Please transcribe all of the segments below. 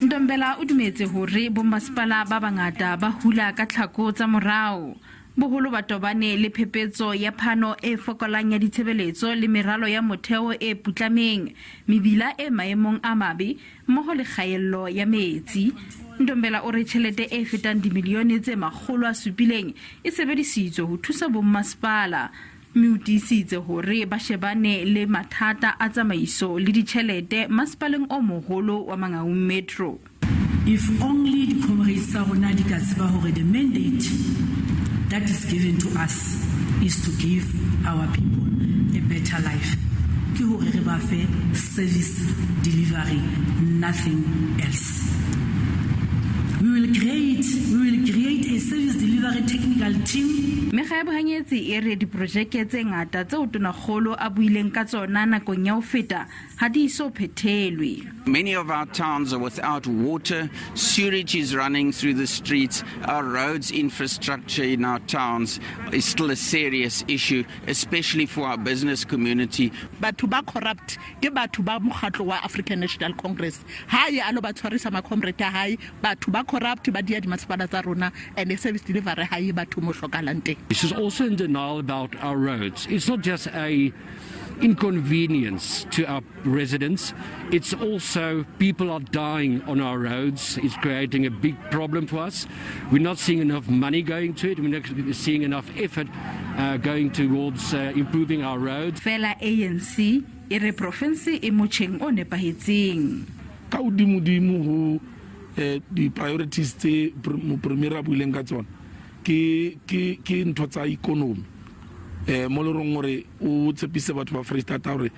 Ntombela o dumetse hore bommasepala ba bangata ba hula ka tlhako tsa morao. Boholo ba tobane le phepetso ya phano e fokolang ya ditshebeletso le meralo ya motheo e putlameng, mebila e maemong a mabe mmoho le kgaello ya metsi. Ntombela o re tjhelete e fetang dimilione tse 700 e sebedisitswe ho thusa bommasepala mme o tiisitse hore ba shebane le mathata a tsamaiso le ditjhelete masepaleng o moholo wa Mangaung Metro. If only di-comrades tsa rona di ka tseba hore the mandate that is given to us is to give our people a better life, ke hore re ba fe service delivery, nothing else. We will create, we will create a service delivery technical team. Mekga ya bohanyetsi e re diprojeke tse ngata tseo Tonakgolo a buileng ka tsona nakong ya ho feta ha di eso phethelwe. Many of our towns are without water, sewage is running through the streets, our roads infrastructure in our towns is still a serious issue, especially for our business community. Batho ba corrupt ke batho ba mokgatlo wa African National Congress. Ha ye a lo ba tshwarisa ma-comrade a hae, batho ba corrupt ba dia dimasepala tsa rona and service delivery ha ye batho mo hlokahalang teng. This is also in denial about our roads. It's not just a inconvenience to our residents, it's also people are dying on our roads. It's creating a big problem for us. We're not seeing enough money going to it. We're not seeing enough effort going towards improving our roads. Feela ANC e re profense e motjheng o nepahetseng. Ka hodimodimo ho di-priorities tse mopremiere a buileng ka tsona ke, ke, ke ntho tsa economy mo le reng gore o tshepise batho ba Freistata gore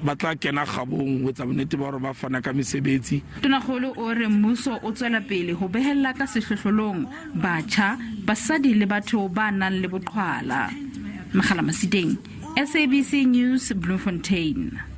ba tla kena kgabong ho etsa bonnete ba gore ba fana ka mesebetsi. Tonakgolo o re mmuso o tswela pele ho behella ka sehlohlolong batjha, basadi le batho ba nang le boqhwala. Makgala Masiteng, SABC News, Bloemfontein.